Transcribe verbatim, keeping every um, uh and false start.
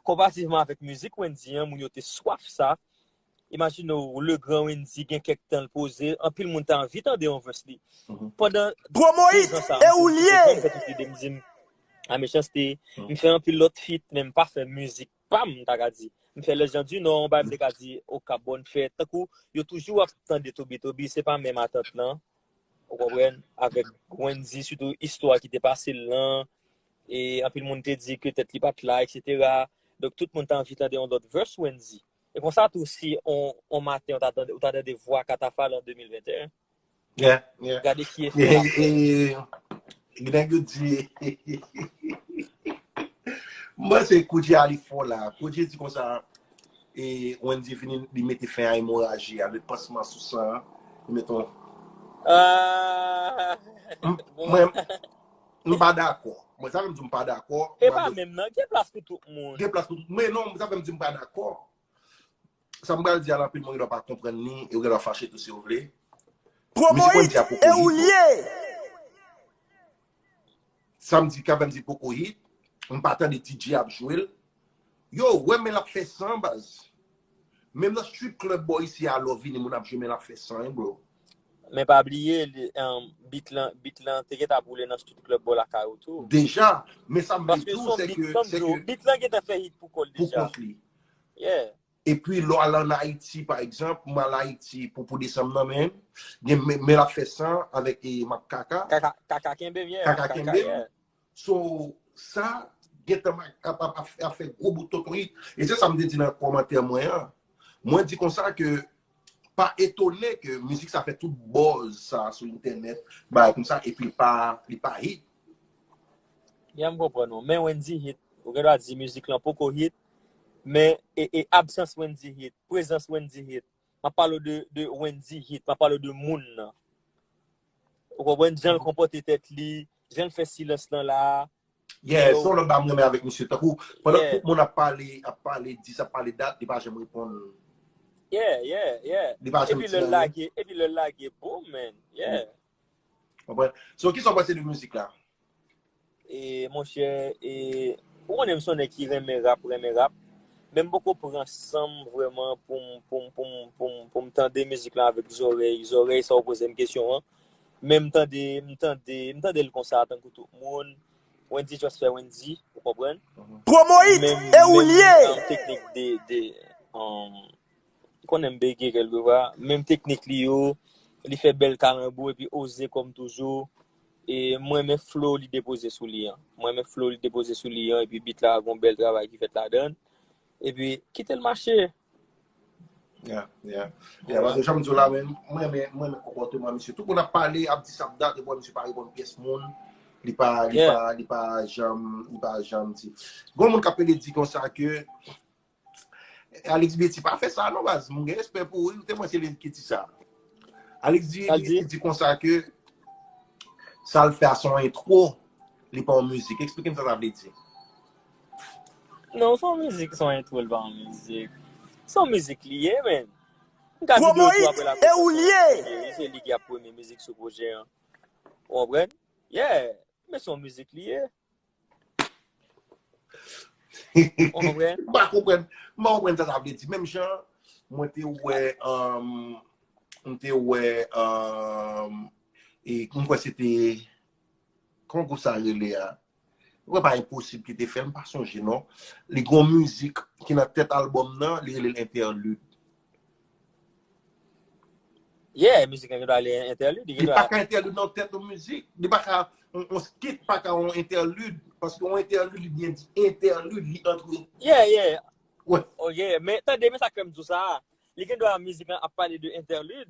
Konparativman avèk mizik Wendy an, moun yo te swaf sa. Imajine w, le gran Wendy gen kèk tan l poze, anpil moun ta anvi tande yon verse li. Pandan Promo hit, e ou l ye! M fè tout lide, m di m, a mechanste, m fè anpil lòt feat, men m pa fè mizik pa m, m ta ka di. M fè Les Gens du Nord, yon bagay m te ka di, Okap, Bòn Fèt. Tankou, yo toujou ap tande Toby Toby, se pa menm atant lan. Ou konprann? Avèk Wendy, sitou istwa ki te pase l lan. E anpil moun te di ke tèt li pa t la, et cetera. Donk, tout moun ta anvi tande yon lòt verse Wendy. E konsa tou, si on, on maten, ou ta tande, ou ta tande vwa Katafal an de mil venteyen, Yeah, yeah. Gade ki efè l ap fè. Nèg yo di, m panse Koudjay a li fò la. Koudjay di konsa, e, Wendy vini, li mete fen a emoraji a, met pansman sou san an, li mete yon... Ah, bon. Mwen, m pa dakò. Mwen, sa fè m di m pa dakò. E pa menm nan, gen plas pou tout moun. Gen plas pou tout moun. Men non, sa fè m di m pa dakò. Sa m pral di a la, anpil moun gen dwa pa konprann li, e yo gen dwa fache tou si yo vle. Promo hit, e ou l ye! Sa m di, kanmenm di poko hit, m pa tande D J ap jwe l. Yo, wè men l ap fè san baz. Menm nan strip club bò isi a, lè w vini, moun ap jwe men l ap fè san, wi, bro. Men pa bliye, li, um, beat lan, beat lan te gentan ap woule nan strip club bò lakay ou tou. Deja, men sa m vle di w, se ke, se ke beat lan gentan fè hit pou kò l deja. Pou kont li. Yeah. Epi lè w al ann Ayiti, pa egzanp, mwen al Ayiti pou, pou desanm nan menm, gen men, men l ap fè san avèk, e, Map Kaka. Kaka, Kaka kenbe m, yeah. Kaka kenbe m. So, sa, gentan ap, ap, ap, ap fè gwo bout tonton hit. E se sa m te di nan kòmantè mwen an. Mwen di konsa ke pa etone ke mizik sa fè tout buzz sa sou entènèt, bagay konsa, epi li pa, li pa hit. Yeah, m konprann ou. Men Wendy hit. Ou gen dwa di mizik lan poko hit, men e, e absans Wendy hit, prezans Wendy hit. M ap pale w de, de Wendy hit, m ap pale w de moun nan. Ou konprann jan l konpòte tèt li, jan l fè silans lan la. Yeah, se yon lòt bagay m renmen avèk misye. Tankou, pandan tout moun ap pale, ap pale dis, ap pale dat, li pa janm reponn. Yeah, yeah, yeah. Li pa janm di anyen. Epi lè l lage, epi lè l lage, boom, man. Yeah. Konprann? So, kisa w panse de mizik la? E, monchè, e, ou konnen m se yon nèg ki renmen rap, renmen rap. Men m poko pran san m vrèman pou m, pou m, pou m, pou m, pou m tande mizik la avèk zòrèy, zòrèy sa w poze m kesyon an. Men m tande, m tande, m tande l konsa tankou tout moun. Wendy just fè Wendy, ou konprann? Promo hit, e ou l ye! Menm, menm, um, teknik de, de, um, konnen m bege kèlkefwa. Menm teknik li yo, li fè bèl kalanbou epi oze kòm toujou. E mwen renmen flow li depoze sou li an. Mwen renmen flow li depoze sou li an, epi beat la gon bèl travay ki fèt ladan l. Epi kite l mache. Yeah, yeah. Yeah, paske jan m di w la menm, mwen renmen, mwen renmen konpòteman misye. Tout moun ap pale, ap di sa, ap dat, epi misye pa reponn pyès moun. Li pa, li pa, li pa janm, li pa janm di. Gon moun k ap pede di konsa ke Alex Beauty pa fè sa non baz, m gen respè pou ou, wi, ou te mwen se li ki di sa. Alex di, li di konsa ke sa l fè a se yon entwo, li pa yon mizik. Eksplike m sa sa vle di. Non, se yon mizik, se yon entwo, li pa yon mizik. Se yon mizik li ye, men. M ka di de jou apre l ap fè sa, se li ki ap premye mizik sou pwojè an. Ou konprann? Yeah. Men se yon mizik li ye. Ou konprann? M pa konprann. M pa konprann sa sa vle di. Menm jan, mwen te wè, um, m te wè, um, e m kwè se te, kòman gwoup sa rele a? Mwen pa Enposib ki te fè l, m pa sonje non. Li gon mizik ki nan tèt albòm nan, li rele l Entèlid. Yeah, mizik lan gen dwa li entèlid, li gen dwa. Li pa ka entèlid nan tèt yon mizik. Li pa ka, yon, yon skit pa ka yon entèlid, paske yon entèlid, li byen di entèlid, li antre. Yeah, yeah. Wè. Oh, yeah, men tande, men sa k fè m di w sa. Li gen dwa mizik lan ap pale de entèlid.